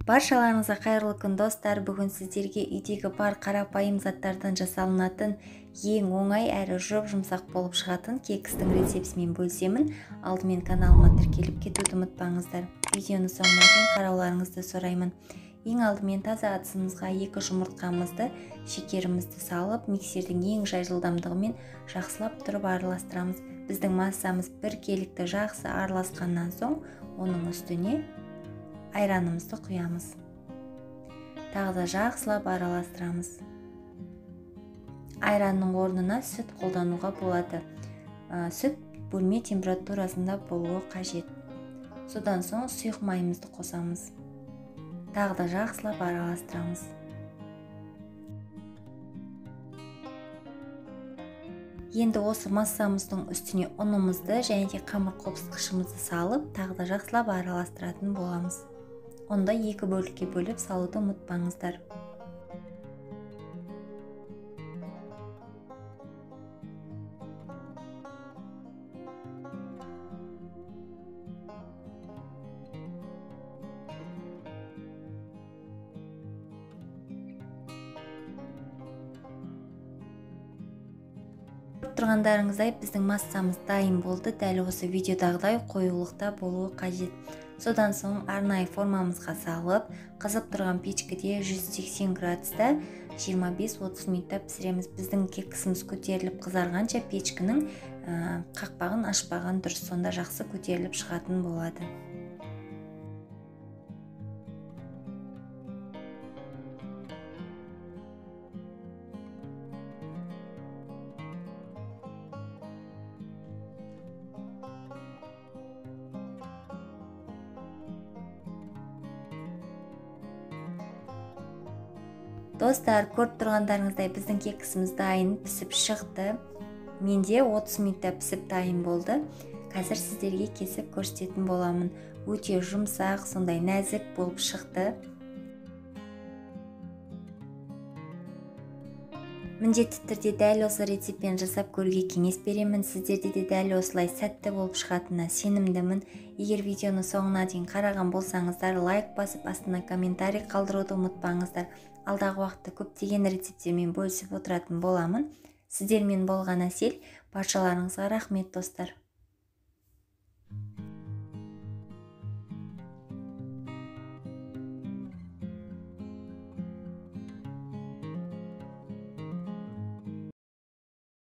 Баршаларыңызға қайырлы күн, достар. Бүгін сіздерге үйдегі бар қарапайым заттардан жасалынатын ең оңай әрі жұп-жұмсақ болып шығатын кекстің рецептімен бөлісемін. Алдымен каналыма тіркеліп кетуді ұмытпаңыздар. Видеоны соңына дейін қарауларыңызды сұраймын. Ең алдымен таза ыдысымызға 2 жұмыртқамызды, шекерімізді салып, миксердің ең жай жылдамдығымен жақсылап тұрып араластырамыз. Біздің массамыз біркелікті жақсы араласқаннан соң, оның үстіне айранымызды құямыз. Тағы да жақсылап араластырамыз. Айранның орнына сүт қолдануға болады. Сүт бөлме температурасында болуы қажет. Содан соң сұйық майымызды қосамыз. Тағы да жақсылап араластырамыз. Енді осы массамыздың үстіне ұнымызды және де қамыр қопсытқышымызды салып, тағы да жақсылап араластыратын боламыз. Онда 2 бөлікке бөліп салуды ұмытпаңыздар. Тұрғандарыңыздай біздің массамыз дайын болды. Дәл осы видеодағыдай қоюлықта болуы қажет. Содан соң арнайы формамызға салып, қызып тұрған печкеде 180 градуста 25-30 минутта пісіреміз. Біздің кексіміз көтеріліп қызарғанша печкінің қақпағын ашпаған дұрыс, сонда жақсы көтеріліп шығатын болады. Достар, көріп тұрғандарыңыздай біздің кексіміз дайын пісіп шықты. Менде 30 минутта пісіп дайын болды. Қазір сіздерге кесіп көрсететін боламын. Өте жұмсақ, сондай нәзік болып шықты. Міндетті түрде дәл осы рецептпен жасап көруге кеңес беремін. Сіздерде де дәл осылай сәтті болып шығатынына сенімдімін. Егер видеоны соңына дейін қараған болсаңыздар, лайк басып, астына комментарий қалдыруды ұмытпаңыздар. Алдағы уақытта көптеген рецепттермен бөлісіп отыратын боламын. Сіздермен болған Әсел, баршаларыңызға рахмет, достар.